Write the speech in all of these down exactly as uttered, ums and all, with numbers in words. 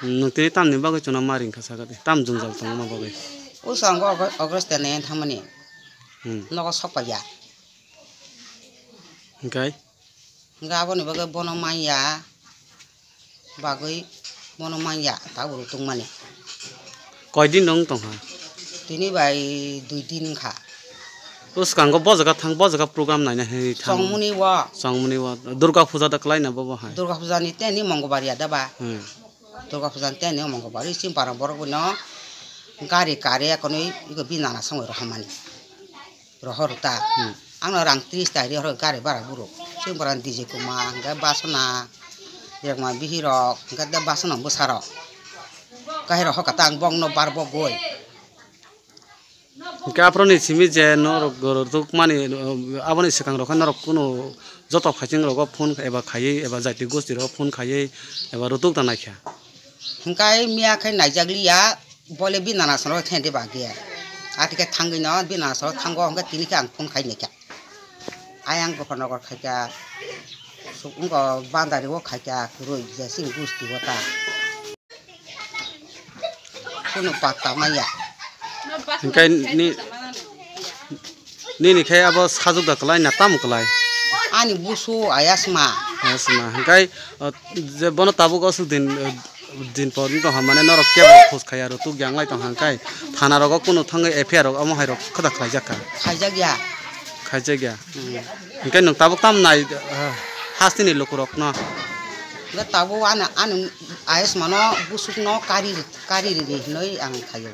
Nwng tini tamni bagwi chwngno ma ring kha sakha de? Tam jwngjal tongma bagwi? O swkango August, August ni thangmani. Hmm. Nogo sok paiya. Hwnkhe? Hwnkhe aboni bagwi bono manya bagwi bono manya tabuk rutungmani. Koi din dong tongha? Tini bai dui din wngkha. O swkango bo jaga thang, bo jaga program naina hinwi thang. Chongmuni o. Chongmuni o. Durga puja da kwlaina bobo hai? Durga puja ni teni Mongobari ya da ba? Hmm. Durga puja ni teni Mongobari chini para borok no gari kare ekonwi iko binana songwi rohormani. Rohor ta. Hmm. Ang no rang tris ta ri horo gari bara buro. Sing boran D J Kuma, hingke Basona, Rekma bihirok, hingke de Basona bwsarok. Kahirok hoka ta ang bokno bar bogoi. Hingke aphuru ni simi je norok rutuk mani, aboni swkang rok khe norok kunu joto phaiching rogo phone eba khaiwi eba jati gosti rogo phone khaiwi eba rutuk da naikha. Hingke miya khe naijak liya. Bole binana soro khe de ba ge. Ati khe thangwi no binana soro thango hwnkhe tini khe ang phone khai naikha. Ayang Gopal Nagar khaikha. Suk wngko Bandari o khaikha kwrwi je sini gusti o ta. Kunu patta manya. Hingke ni, nini khe abo sajwk da kwlai na tamo kwlai? Ani busu ayasma. Ayasma. Hingke, uh, je bono tabuk aswk din, uh, din por wng tongkha, mane norok kebo khoj khai aro tuk yang lai tongkha, hingkai thana rogo kunu thangwi F I R rok omo hai rok khwda khlaijak kha? Khaijak ya. Khaijak ya. Hmm. Hingkai nwng tabuk tam nai, ah, hasteni lukurokno? Hingke tabuk ano, ano ayasmano busukno kari, kari ridi hinwi ang khaio.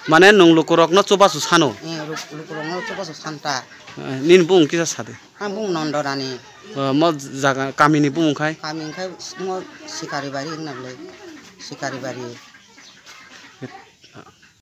Mane nwng lukurokno chubachu sano? Eh, luk-, lukurokno chubachu santa. Eh, nini bumung kisa sadi? Ang bumung Nondo Rani. Oh, mo jaga kamini bumung khai? Kami khai mo Sikari Bari wngna bwlai. Sikari Bari.